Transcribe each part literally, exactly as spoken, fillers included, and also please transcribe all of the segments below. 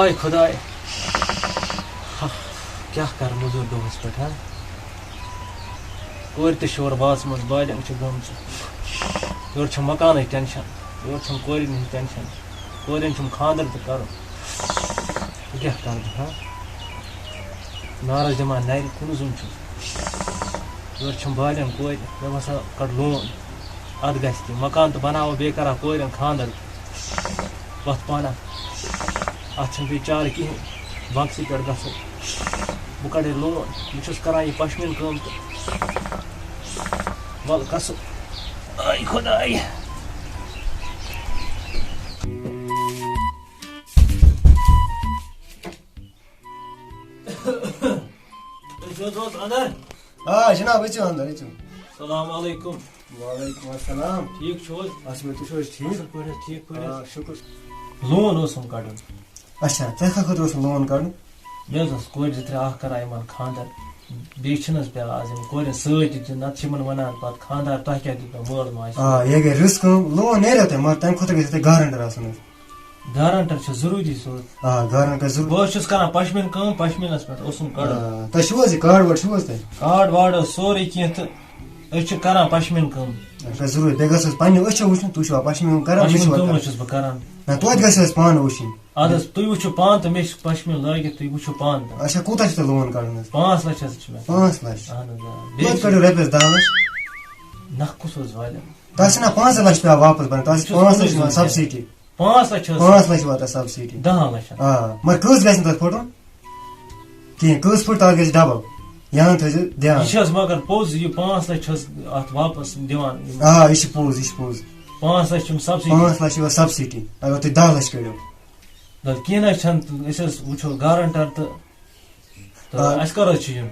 A خۄداے، ہا، کیٛاہ کَرٕ مٔزوٗرۍ دۄہَس پٮ۪ٹھ، ہا؟ کورِ تہِ چھِ یورٕ وٲژمٕژ، بالٮ۪ن چھِ گٔمژٕ۔ یورٕ چھُم مکانٕچ ٹٮ۪نشَن، یورٕ چھُم کورٮ۪ن ہِنٛز ٹٮ۪نشَن، کورٮ۪ن چھُم خانٛدَر تہِ کَرُن۔ بہٕ کیٛاہ کَرٕ بہٕ، ہا؟ نارَس دِوان نَرِ، کُنہٕ زوٚن چھُس۔ یورٕ چھِم بالٮ۪ن کورِ، مےٚ باسان کَڑٕ لون۔ اَتھ گژھِ تہِ مکان تہٕ بَناوو، بیٚیہِ کَرٕ ہا کورٮ۪ن خانٛدَر تہِ۔ وَتھ پانہ، اَتھ چھَنہٕ بیٚیہِ چارٕ کِہیٖنۍ، بنٛکسٕے پٮ۪ٹھ گژھو۔ بہٕ کَڑٕ لون، بہٕ چھُس کَران یہِ پشمیٖن کٲم تہٕ وَلہٕ گژھو۔ آے خۄداے۔ تُہۍ چھِو حظ اوس اندر؟ آ جناب، أژِو اندر، أژِو۔ السلام علیکم۔ وعلیکم السلام۔ ٹھیٖک چھِو حظ؟ اصل پٲٹھۍ، تُہۍ چھِو حظ ٹھیٖک؟ اصل پٲٹھۍ حظ، ٹھیٖک پٲٹھۍ حظ۔ آ، شُکر۔ لون اوسُم کَڑُن۔ اچھا، تۄہہِ کَتھ خٲطرٕ اوسوٕ لون کَڑُن؟ مےٚ حظ ٲس کورِ زٕ ترٛےٚ، اَکھ کَران یِمَن خانٛدر۔ بیٚیہِ چھِنہٕ حظ پٮ۪وان آز یِم کورٮ۪ن سۭتۍ تہِ دیُن، نَتہٕ چھِ یِمَن وَنان پَتہٕ خانٛدار تۄہہِ کیٛاہ دیُتمو مٲل ماجہِ سۭتۍ؟ آ، یہِ گٔے رٕژ کٲم، لون نیرِ تۄہہِ، مگر تَمہِ خٲطرٕ گژھِ تۄہہِ گارنٹر آسُن حظ۔ گارنٹر چھُ ضروٗری سُہ۔ آ، گارنٹر ضروٗری۔ بہٕ حظ چھُس کران پشمیٖن کٲم، پشمیٖنَس پٮ۪ٹھ اوسُم کڑُن۔ آ، تۄہہِ چھُو حظ یہِ کارڈ وارڈ چھُو حظ تۄہہِ؟ کارڈ وارڈ حظ سورُے کینٛہہ تہٕ أسۍ چھِ کران پشمیٖن کٲم۔ اچھا، ضروٗری۔ بیٚیہِ گژھِ حظ پننہِ أچھو وٕچھُن، تُہۍ چھُوا پشمیٖن کٲم کران، مےٚ پشمیٖن چھُوا کٲم کران؟ حظ چھُس بہٕ کران۔ نہ، توتہِ گژھِ حظ پانہٕ وٕچھِنۍ۔ اَدٕ حظ، تُہۍ وٕچھِو پانہٕ تہٕ مےٚ چھِ پشمیٖن لٲگِتھ، تُہۍ وٕچھِو پانہٕ تہٕ۔ اچھا، کوٗتاہ چھُ تۄہہِ لون کڑُن حظ؟ پانٛژھ لَچھ حظ چھِ مےٚ۔ پانٛژھ لَچھ؟ اہن حظ، آ۔ بیٚیہِ توتہِ چھِ کٔڑِو رۄپیَس دَہ لَچھ۔ نہ، کُس حظ والٮ۪م؟ تۄہہِ چھِنہ پانٛژَن لَچھ پٮ۪وان واپَس بَرٕنۍ، تۄہہِ چھِ بہٕ چھُس پانٛژھ لَچھ کُنُے یِوان زوٚن سبسڈی۔ پانٛژھ لَچھ حظ۔ پانٛژھ لَچھ واتان سبسڈی۔ دَہَن لَچھَن۔ آ، مگر کٔژ گژھِ نہٕ تۄہہِ پھُٹُن؟ کِہیٖنۍ، کٔژ پھُٹ تَتھ گژھِ ڈبل۔ یہِ ہَن تھٲیزیو دھیان۔ یہِ چھِ حظ مگر پوٚز، یہِ پانٛژھ لَچھ چھِ حظ اَتھ واپَس دِوان؟ آ، یہِ چھِ پوٚز، یہِ چھِ پوٚز۔ پانٛژھ لَچھ چھِ یِم سبسڈی۔ پانٛژھ لَچھ یِوان سبسڈی، اگر تُہۍ دَہ لَچھ کٔڑِو۔ نہ، کینٛہہ نہ حظ چھَنہٕ، أسۍ حظ وٕچھو گارنٹر تہٕ تہٕ آ۔ اَسہِ کر حظ چھِ یُن؟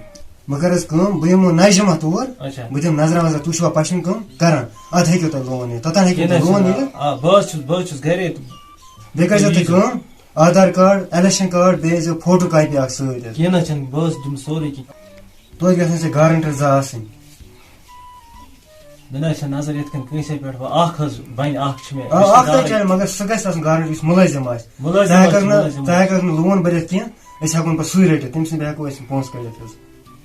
بہٕ کَرٕ حظ کٲم، بہٕ یِمو نَیہِ جمعہ تور، اچھا۔ بہٕ دِمہٕ نظرا وظرا، تُہۍ چھُوا پشمیٖن کٲم کران؟ اَدٕ ہیٚکِو تُہۍ لون نِتھ، توٚتام ہیٚکِو کینٛہہ تُہۍ نہ حظ لون چھُنہٕ۔ نِتھ۔ آ، بہٕ حظ چھُس، بہٕ حظ چھُس گرے تہٕ بیٚیہِ کٔرۍزیو تُہۍ ییٖزیو۔ کٲم، آدھار کارڈ، الیکشن کارڈ، بیٚیہِ ٲسۍزیو فوٹو کاپی اکھ سۭتۍ حظ۔ کینٛہہ نہ حظ چھُنہٕ، بہٕ حظ دِمہٕ سورُے کینٛہہ۔ توتہِ گژھن ژےٚ گارنٹر زٕ آسٕنۍ۔ مےٚ نہ حظ چھےٚ نظر یِتھ کٔنۍ کٲنٛسے پٮ۪ٹھ، وۄنۍ اکھ حظ بنہِ، اکھ چھُ مےٚ آ، اکھ رِشتہٕ تہِ دارٕے۔ چلہِ، مگر سُہ گژھِ آسُن گارنٹر یُس مُلٲزِم آسہِ۔ مُلٲزِم ژٕ حظ ہٮ۪کَکھ چھُ، نہٕ، مُلٲزِم ژٕ حظ۔ ہٮ۪کَکھ نہٕ لون بٔرِتھ کینٛہہ، أسۍ ہٮ۪کو نہٕ پَتہٕ سُے رٔٹِتھ، تٔمۍ سٕنٛدِ ہٮ۪کو أسۍ پونٛسہٕ کٔڑِتھ حظ۔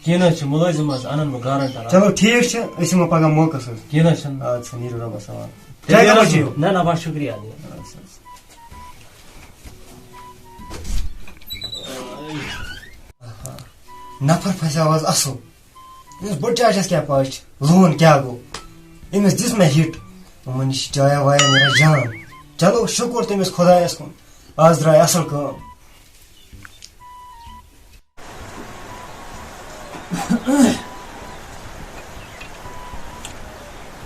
کینٛہہ نہ حظ چھُ، مُلٲزِم حظ اَنَن بہٕ گارنٹر اکھ۔ چلو ٹھیٖک چھُ، أسۍ یِمو پگاہ موقعس حظ۔ کینٛہہ نہ حظ چھُنہٕ۔ اَدٕ سا، نیٖرِو رۄبَس حوالہٕ۔ تیٚلہِ تُہۍ کیٛاہ کیٛاہ حظ حظ چھِو؟ چھِو؟ نہ، نہ، بَس شُکریہ۔ نفر پھسیو آز اصل۔ أمِس بٔڑ چاچس کیٛاہ پَے چھِ لون کیٛاہ گوٚو؟ أمِس دِژ مےٚ ہِٹ۔ یِمن نِش چھِ جایا وایا نیران جان۔ چلو شُکُر تٔمِس خۄدایس کُن، آز درٛاے اصل کٲم۔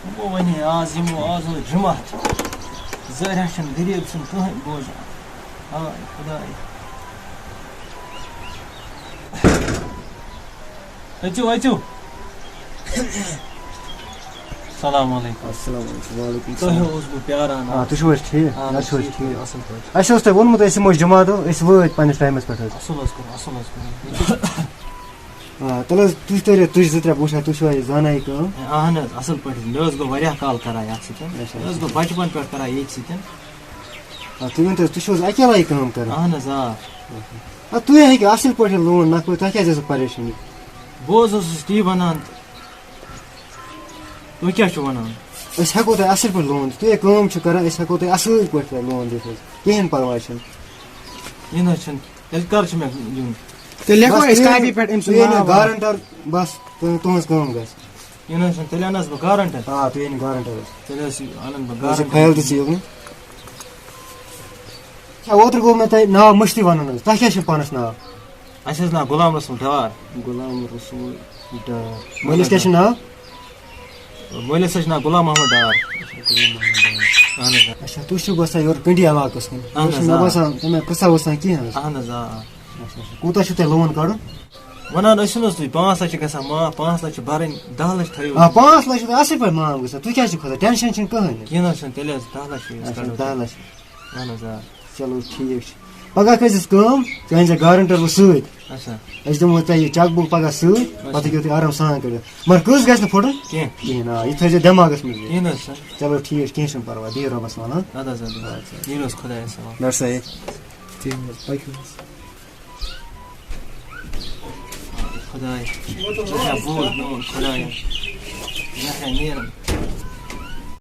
یِمو وَنے آز، یِمو آز اوس جُمعہ۔ ظٲہرا چھُنہٕ غریٖب سُنٛد کٕہٕنۍ بوزان۔ ہاے خۄداے۔ أژِو، أژِو۔ السلام علیکم۔ السلام علیکم۔ وعلیکم تۄہہِ السلام۔ اوسُس بہٕ پیاران آ، آز۔ تُہۍ چھِو حظ ٹھیٖک؟ اہن گرِ حظ، چھِو حظ ٹھیٖک، ٹھیٖک؟ اصٕل پٲٹھۍ۔ اَسہِ اوس تۄہہِ ووٚنمُت، أسۍ یِمو جمعہ دۄہ، أسۍ وٲتۍ پنٛنِس ٹایمَس پٮ۪ٹھ حظ۔ اصٕل حظ کوٚر، اصٕل حظ کوٚر۔ آ، تَلہٕ حظ، تُہۍ تٔرِو، تُہۍ زٕ ترٛےٚ وٕچھ ہا، تُہۍ چھِو یہِ زانان یہِ کٲم۔ اہن حظ، اصٕل پٲٹھۍ۔ مےٚ حظ گوٚو واریاہ کال کران یَتھ سۭتۍ۔ اچھا۔ مےٚ حظ گوٚو بَچپَن پٮ۪ٹھ کران ییٚتھۍ سۭتۍ۔ آ، تُہۍ ؤنۍ تو حظ، تُہۍ چھِو حظ اَکے لَٹہِ کٲم کران؟ اہن حظ، آ۔ آ، تُہۍ ہیٚکِو اَصٕل پٲٹھۍ لون نَکھٕ، تۄہہِ کیٛازِ ٲسٕو پریشٲنی؟ بہٕ حظ اوسُس تی وَنان تہٕ تُہۍ کیٛاہ چھِو وَنان؟ أسۍ ہٮ۪کو تۄہہِ اَصٕل پٲٹھۍ لون دِتھ۔ تُہۍ یہِ کٲم چھِو کران، أسۍ ہٮ۪کو تۄہہِ اَصٕل پٲٹھۍ تۄہہِ لون دِتھ حظ۔ کِہیٖنۍ پَرواے چھُنہٕ۔ یہِ نہ حظ چھُنہٕ۔ تیٚلہِ کر چھُ مےٚ یُن؟ تیٚلہِ لیکھو بَس أسۍ تُہۍ کاپی أنِو، پٮ۪ٹھ أمۍ سُنٛد تُہۍ أنِو ناو۔ گارنٹر، بَس تُہُنٛد، تُہٕنٛز کٲم گژھِ۔ یہِ نہ حظ چھُنہٕ، تیٚلہِ اَنہٕ حظ بہٕ گارنٹر۔ آ، تُہۍ أنِو گارنٹر حظ۔ تیٚلہِ حظ اَنَن بہٕ یہِ گارنٹر۔ فایل تہِ ژٕ یوٚکنُے۔ اچھا، اوترٕ گوٚو مےٚ تۄہہِ ناو مٔشتٕے وَنُن حظ۔ تۄہہِ کیٛاہ چھُو پانَس ناو؟ اَسہِ حظ ناو غلام رسول ڈار۔ غلام رسول ڈار۔ مٲلِس کیٛاہ چھُ ناو؟ مٲلِس حظ چھُ ناو غلام محمد ڈار۔ اہن حظ، آ۔ اچھا، تُہۍ چھِو بسان یورٕ کنڈی علاقس کُن؟ اہن حظ، مےٚ آ۔ باسان، تۄہہِ مےٚ قصہ وسان کینٛہہ حظ۔ اہن حظ، آ، آ۔ اچھا، اچھا۔ کوٗتاہ چھُو تۄہہِ لون کڑُن؟ ونان ٲسِو نہ حظ تُہۍ، پانٛژھ لچھ چھِ گژھان معاف، پانٛژھ لچھ چھِ برٕنۍ، دہ لچھ تھٲیِو۔ آ، پانٛژھ لچھ چھِ تۄہہِ اصل پٲٹھۍ معاف گژھان، تُہۍ کیٛازِ چھِو کھوژان؟ ٹینشن چھُنہٕ کٕہٕنۍ نہٕ۔ کینٛہہ نہ حظ چھُنہٕ، تیٚلہِ حظ دہ لچھ چھِ أسۍ اچھا، کڑو۔ دہ لچھ۔ اہن حظ، آ۔ چلو ٹھیٖک چھُ۔ پگاہ کٔرۍ زِ کٲم، ژٕ أنۍ زِ گارنٹر وۄنۍ سۭتۍ۔ اچھا۔ أسۍ دِمو ژےٚ یہِ چیک بُک پگاہ سۭتۍ، اچھا۔ پتہٕ ہیٚکِو تُہۍ آرام سان کٔڑِتھ۔ مگر کٲنٛسہِ گژھِ نہٕ پھُٹُن کینٛہہ۔ کِہیٖنۍ، آ، یہِ تھٲیزِ دٮ۪ماغس منٛز یہِ۔ کِہیٖنۍ نہ حظ چھُنہٕ۔ چلو ٹھیٖک چھُ، کینٛہہ چھُنہٕ پرواے، بِہِو رۄبس حوالہٕ، ہاں؟ اَدٕ حظ، اَدٕ حظ۔ اچھا۔ یہِ روزِ خۄدایس حوالہٕ۔ نَٹہٕ سا یہِ۔ تٔمۍ حظ پَکہِ حظ۔ خۄدایا، ژٕ چھا بوز میون خۄدایا؟ یہِ ہا نیرَن۔